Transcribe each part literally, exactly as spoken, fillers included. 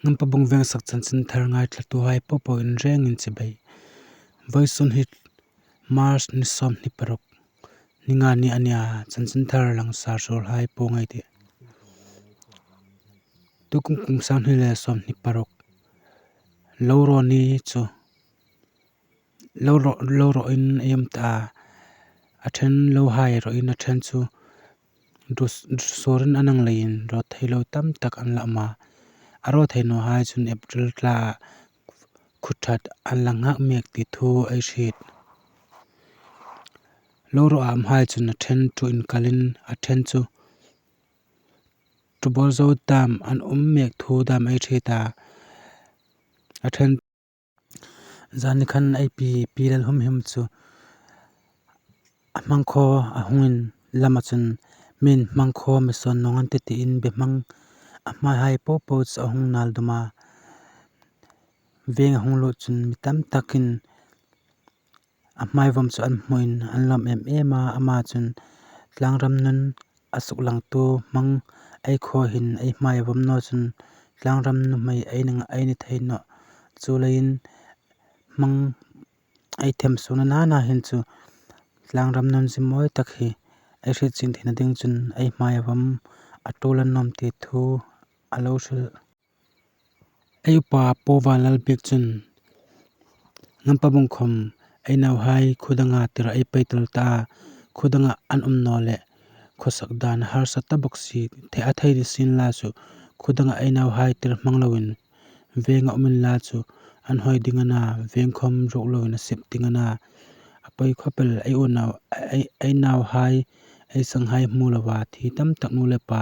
Ngampabung Vengsak chanchinthar ngaithlatuhai popo in rengin chibai. Vawisun hi March ni sawmhni paruk, ni nga ni a nia, chanchinthar langsar suolhai po ngai tih. Tukum kum sanghni le sawmhni paruk, lo raw ni chu, lo raw, lo raw in ei um ta a, a ṭhen lohai raw in a ṭhen chu, dus, dusuorin a nang leiin raw thei lo tam tak an la um a. A raw thei nawhai chun April thla khuo ṭhat an la nghak mek ti thu ei hriet. Lo raw a umhai chun a ṭhen chu inkalin a ṭhen chu ṭubawl zo dam an um mek thu dam ei hriet a. A ṭhen zani khan ei pi, Pi Lalhumhim chu a hmangkhaw a hungin lama chun min hmangkhaw mi sawn nawng an ti tiin behmang a hmaihai popo chu a hung nal dum a. Veng a hung lut chun mi tam takin a hmai vawm chu an hmuin an lawm em em a, ama chun tlangram nun a suklangtu hmang ei khaw hin ei hmai vawm naw chun tlangram nuhmei ei ni, ei ni thei nawh. Chuleiin hmang ei them suokna nana hin chu tlangram nun zi mawi tak hi ei hriet chieng theina ding chun ei hmai vawm a tul an nawm ti thu a lo hril. Ei upa Pu Vanlalbik chun Ngampabung khom ei nauhai khuo danga tir ei pei tel ta a, khuo danga an um naw le khawsak dan harsa ta bawk si, thei a thei ni sien la chu khuo danga ei nauhai tir hmang loin venga um inla chu an hawi ding a na, veng khom ruk loin a sip ding a na. A poi khawp el, ei unau, ei, ei nauhai, ei sanghai hmu lova thi tam tak nu le pa,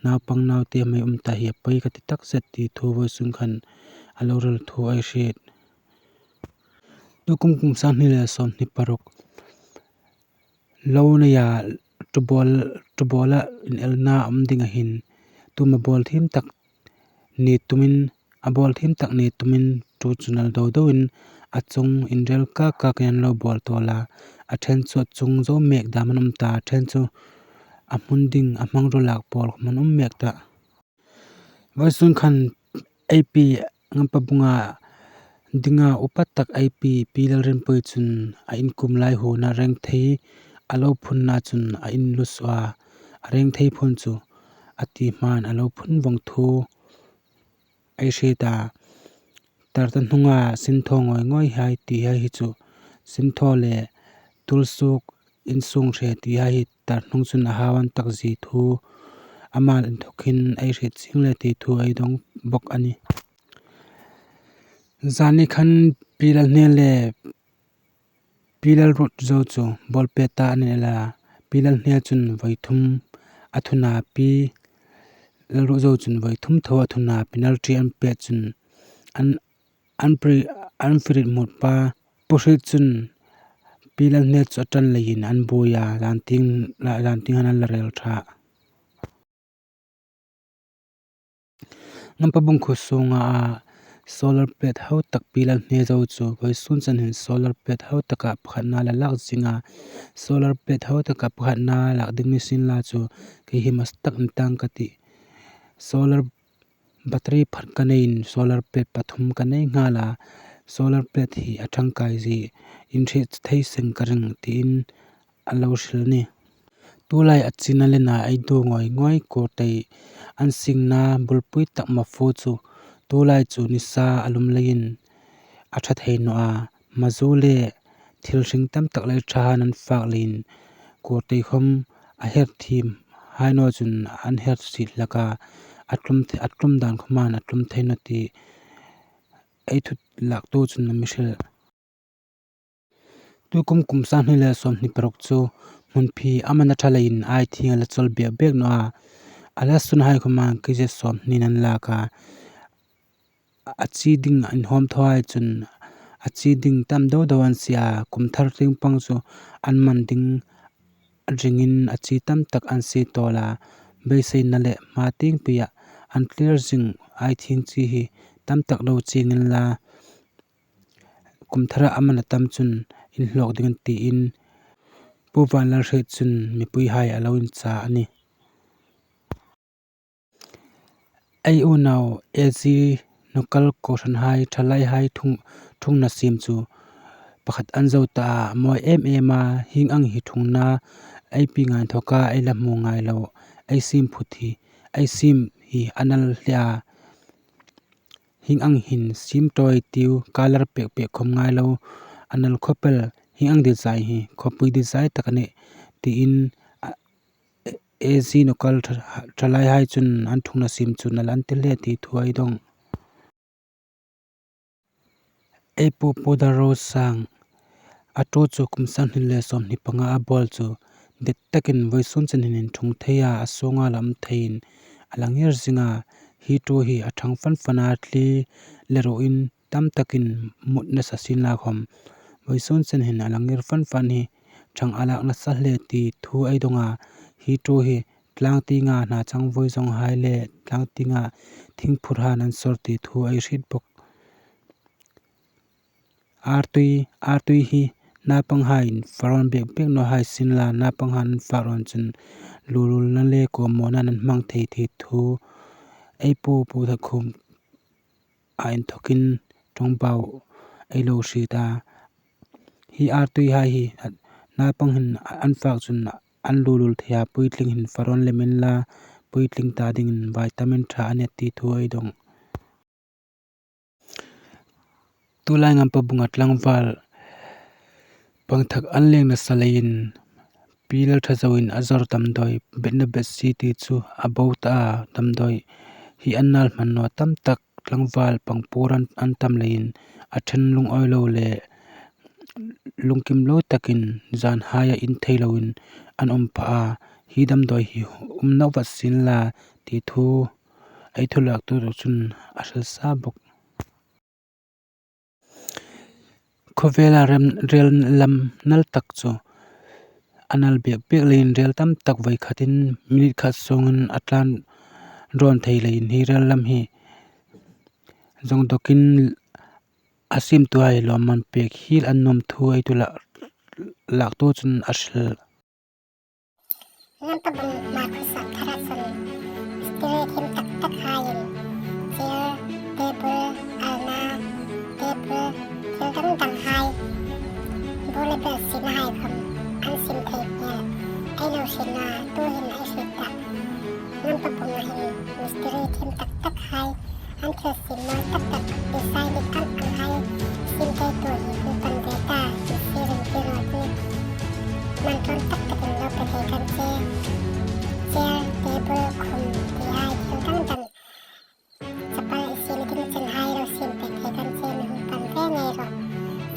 naupang naute mei um ta hi a poi ka ti tak zet ti thu vawisun khan a lo hril thu ei hriet. Tukum kum sanghni le sawmhni paruk, lo neia ṭubawl, ṭubawla inelna um dinga hin tuma bawl thiem tak ni tumin, a bawl thiem tak ni tumin tu chu nal do doin a chung inrel kak kakin an lo bawl tawl a. A ṭhen chu a chung zo mek dam an um ta, a ṭhen chu a hmun ding, a hmangruo lak pawl khom an um mek ta. Vawisun khan ei pi Ngampabunga dinga upa tak ei pi, Pi Lalrinpuii chun a inkum lai huona rengthei a lo phunna chun a inlu suok a. A rengthei phun chu a ti hman a lo phun vawng thu ei hriet a. Tarta hnunga sinthaw ngawi ngawi hai ti hai hi chu sinthaw le tulsuok insung hre ti hai hi tar hnung chun a hau an tak zie thu ama inthawkin ei hriet chieng le ti thu ei dawng bawk a nih. Zani khan Pi Lalhnia le Pi Lalruotzo chu ball pet-a an inel a, Pi Lalhnia chun vawi thum a thun a, Pi Lalruotzo chun vawi thum tho a thun a, penalty an pet chun an, an pre-, an free hit hmut pa Pu Hriet chun Pi Lalhnia chu a ṭan leiin an buoi a, zan tieng, zan tieng han an la rel ṭha. Ngampabung khuo sunga a solar plate hau tak Pi Lalhnia zo chu vawisun chen hin solar plate hau taka pakhatna la lak zing a, solar plate hau taka pakhatna lak ding ni sien la chu kei hi mas tak ni tang ka tih. Solar battery pakhat ka neiin solar plate pathum ka nei nghal a, solar plate hi a ṭangkai zie inhriet thei seng ka ring tiin a lo hril a nih. Tulai a china lena ei du ngawi ngawi kawrtei an singna bulpui tak Mafu chu tulai chu nisa a lum leiin a ṭha thei naw a, mazu le thil hring tam tak lei ṭhahan an fak leiin kawrtei khom a her thiem hai naw chun an her si hlak a, a tlum, a tlum dan khoman a tlum thei naw ti ei thut laktu chun a mi hril. Tukum kum sanghni le sawmhni paruk chu hmunphi a man a ṭha leiin ai thieng a la chawl bek bek naw a. A la sunhai khoma kg sawmhni an lak a. A chi ding an hawm thawhai chun a chi ding tam do do an sie a, kum thar tieng pang chu an man ding ringin a chi tam tak an sie tawl a. Beiseina le hma tieng puia an tlir zing ai thieng chi hi tam tak lo chieng inla, kum thara a man a tam chun inhlawk ding an tiin Pu Vanlalhriet chun mipuihai a lo incha a nih. Ei unau A G nokal kohranhai, thalaihai thung, thungna siem chu pakhat an zo ta a, mawi em em a, hieng ang hi thungna ei pi ngai inthoka ei la hmu ngai lo, ei siem phut hi, ei siem hi a nal hle a, hieng ang hin siem tawi tiu, colour pek pek khawm ngai lo, a nal khawp el, hieng ang design hi khawpui design tak a nih, tiin, a, A Z nokal tha-, thalaihai chun an thungna siem chu nal an ti hle ti thu ei dawng. Ei pu Pu Darosang, a tu chu kum sanghni le sawmhni panga a bawl chu, det takin vawisun chen hin inthung thei a, a sunga la um theiin a la ngir zing a, hi tu hi a thang fan fan a, thli le ruin tam takin mut nasa sien la khawm, vawisun chen hin a la ngir fan fan hi thang a lak nasa hle ti thu ei dawng a, hi tu hi tlang tienga hna changvawi zawnghai le tlang tienga thingphurhaiin an sawr ti thu ei hriet bawk. Artui, artui hi naupanghaiin fak rawn bek bek naw hai sien la, naupanghaiin an fak rawn chun lululna le kawmawna an hmang thei ti thu ei pu Pu Thakhuma inthokin ṭawngbau ei lo hriet a. Hi artuihai hi naupang hin an fak chun an lulul thei a, puitling hin fak rawn lem inla, puitling ta dingin vitamin ṭha a ni ti thu ei dawng. Tulai Ngampabunga tlangval pangthak an leng nasa leiin Pi Lalthazoin a zawr damdawi, betna bet si ti chu a bo ta a, damdawi hi an nal hman naw, tam tak tlangval pangpur an, an tam leiin a ṭhen lungawi lo le lungkim lo takin zanhaia in thei loin an um pha a, hi damdawi hi um naw vat sien la ti thu ei thu laktu chun a hril sa bawk. Khawvela rem, rel lam nal tak chu a nal bek bek leiin rel tam tak voi khatin minute khat sungin a tlan rawn thei leiin hi rel lam hi zawng dawkin a siemtuhai lawmman pek hiel an nuom thu ei thu la, laktu chun a hril. Ngampabung hma khuo sawt thara chun mistiri thiem tak tak haiin chair, table, alna, table, thil dang dang hai, bu le bel siemna hai khawm an siem thei hmel ei lo hriet a, tuhin ei hriet tah. Ngampabunga hin mistiri thiem tak tak hai, an thil siem mawi tak tak, design dik ang ang hai siem theitu hi hung pan ve ta, ti si ring ti ro ti. Man ṭawn tak takin lo pe thei kan che. Chair, table, khum, ti hai thil dang dang, chapal i siemna ding chen hai lo siem pek thei kan che, mi hung pan ve ngei ro.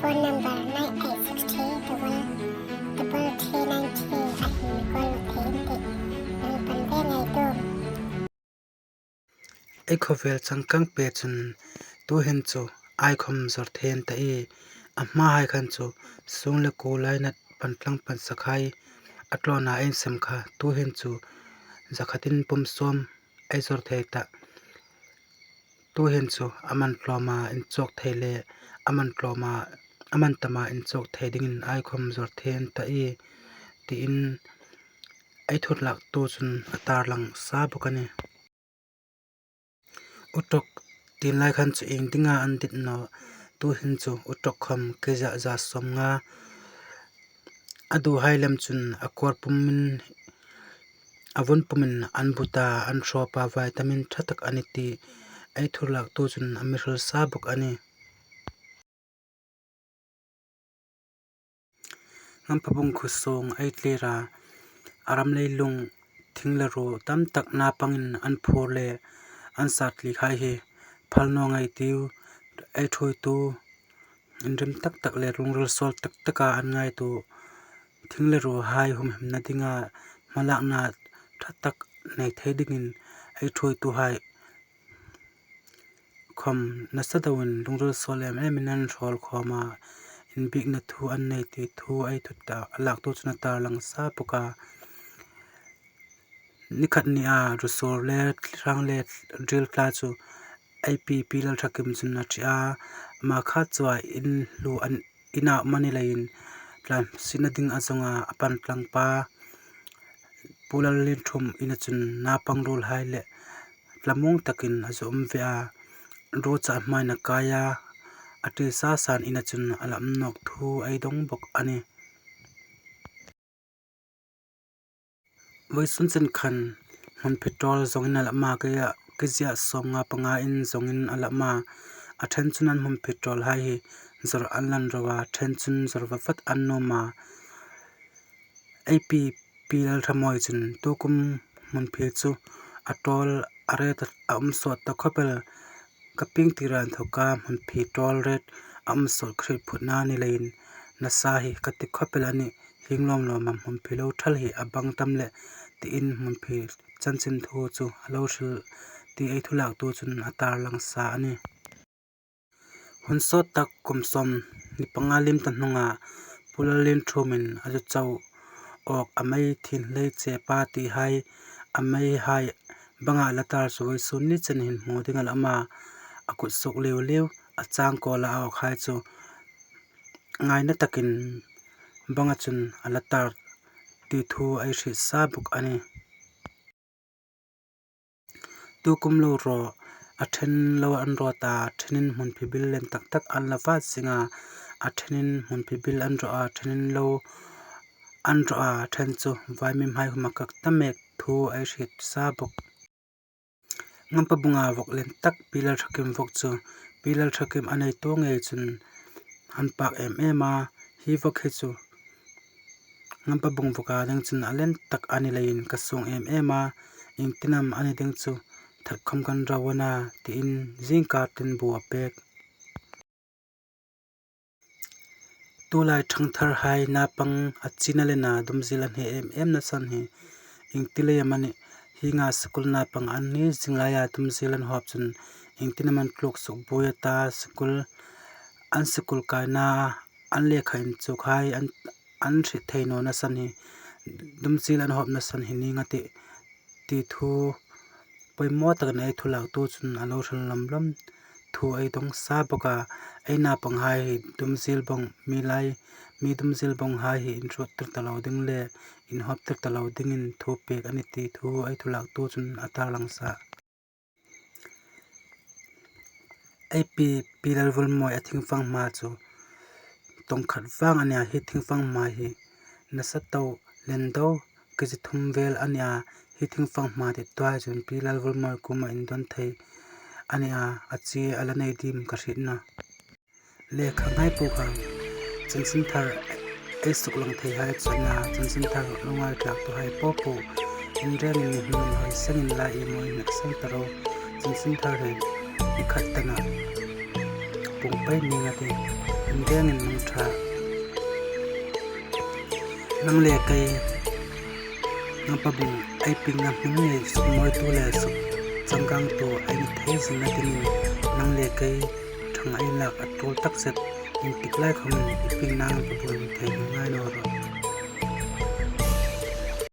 Phone number nine eight six three double double three nine three a hin mi call thei in tih. Mi hung pan ve ngei tu. Ei khawvel changkang pei chun tuhin chu ei khawm zawr thei an ta i, a hmahai khan chu sung le kuo lainat pan tlang pan sak hai a tlawna ei sem kha, tuhin chu zakhatin pum sawm ei zawr thei ta. Tuhin chu a man tlawma inchawk thei le a man tlawma, a man tama inchawk thei dingin ei khawm zawr thei an ta i, tiin ei thu laktu chun a tarlang sa bawk a nih. Utok tin lai khan chu ieng dinga an dit naw, tuhin chu utok khawm kei zah za sawmnga a duhai lem chun a kuar pumin, a vun pumin an bu ta, an hrawp a, vitamin ṭha tak a ni ti ei thu laktu chun a mi hril sa bawk a nih. Ngampabung khuo sung ei thlira, a ram leilung thing le ruo tam tak naupangin an phur le an sat tlik hai hi phal naw ngei tiu, ei thuoitu inrim tak tak le lungril sawl tak taka an ngaitu thing le ruohai humhimna dinga hmalakna ṭha tak nei thei dingin ei thuoituhai khawm nasa deuin lungril sawl em emin an hrawl khawm a, inbiekna thu an nei ti thu ei thu laktu chun a tarlang sa bawk a. Ni khat nia ruosur le hrang le ril tla chu ei pi Pi Lalthakim chun a ṭhe a, ama kha chu a in hlu an ina um a ni leiin tlan sietna ding a zawnga a pan tlang pa Pu Lallienthum ina chun naupang ruolhai le thlamuong takin a zu um ve a. ruo chu a hmain a kai a, a ṭi sa san ina chun a la um nawk thu ei dawng bawk a nih. Vawisun chen khan hmunphi ṭawl zawngin a la um a, kei a, kei zia sawmnga panga in zawngin a la um a, a ṭhen chun an hmunphi ṭawlhai hi zawr an lan ro a, ṭhen chun zawr va vat an nuom a. Ei pi, Pi Lalthamawii chun tukum hmunphi chu a ṭawl a ret a um sawt ta khawp el, ka pieng tir a inthawka hmunphi ṭawl ret a um sawt ka hriet phutna ni leiin nasa hi ka ti khawp el a nih, hieng lawm lawma hmunphi lo thal hi a bang tam leh tiin hmunphi chanchin thu chu a lo hril ti ei thu laktu chun a tarlang sa a nih. Hun sawt tak kum sawmhni panga liem ta hnunga Pu Lallienṭhumin a zu chau awk, a mei thin hlei che pa tihai, a meihai banga a la tar chu vawisun ni chen hin hmu ding a la um a, a kut suk liu liu, a changkawla a awkhai chu ngaina takin banga chun a la tar ti thu ei hriet sa bawk a nih. Tukum lo ro, a ṭhen lo an rawt a, ṭhenin hmunphi bil lien tak tak an la vat zing a, a ṭhenin hmunphi bil an rawh a, ṭhenin lo an rawh a, ṭhen chu vaimimhai huma kak ta mek thu ei hriet sa bawk. Ngampabunga vawk lien tak Pi Lalṭhakim vawk chu Pi Lalṭhakim a neitu ngei chun an pak em em a, hi vawk hi chu Ngampabung vawka ding chun a lien tak a ni leiin ka suong em em a, iengtin am a ni ding chu that khawm kan ro a na, tiin zingkar tin bu a pek. Tulai ṭhangtharhai naupang a china lena dumzil an hei em em nasan hi iengtin lei am a nih, hienga school naupang an ni zing laia dumzil an hawp chun iengtin am an tluk suk buoi a ta, school, an school kaina, an lekha inchukhai an, an hriet thei naw nasan hi, dumzil an hawp nasan hi ning a tih ti thu poimaw takin ei thu laktu chun a lo hril lawm lawm thu ei dawng sa bawk a, ei naupanghai hi dumzil bawng, mi lai, mi dumzil bawnghai hi inhriettir ta lo ding le inhawptir ta lo dingin thu pek a nih ti thu ei thu laktu chun a tarlang sa. Ei pi, Pi Lalvulmawi a thingfanghma chu tawng khat vang a nia, hi thingfanghma hi nasa tawk lien deu, kg thum vel a nia, hi thingfanghma tituhai chun Pi Lalvulmawi kuoma indon thei a nia, a chi a la nei dim ka hriet naw. Lekha ngai po kha, chanchinthar ei suklang theihai chu a nia, chanchinthar lo ngaithlaktuhai po po, in rengin mi hming inhawi sengin la i maw inhnik seng ta ro, chanchinthar hi ni khat tana pung pei ning a tih, in rengin nang ṭha. Nang le kei, Ngampabung ei piengna hmun ngei sukmawitu le sukchangkangtu ei ni thei zingna dingin nang le kei ṭhang ei lak a tul tak zet, intik lai khawmin i piengna Ngampabung ni thei hi ngai naw rawh.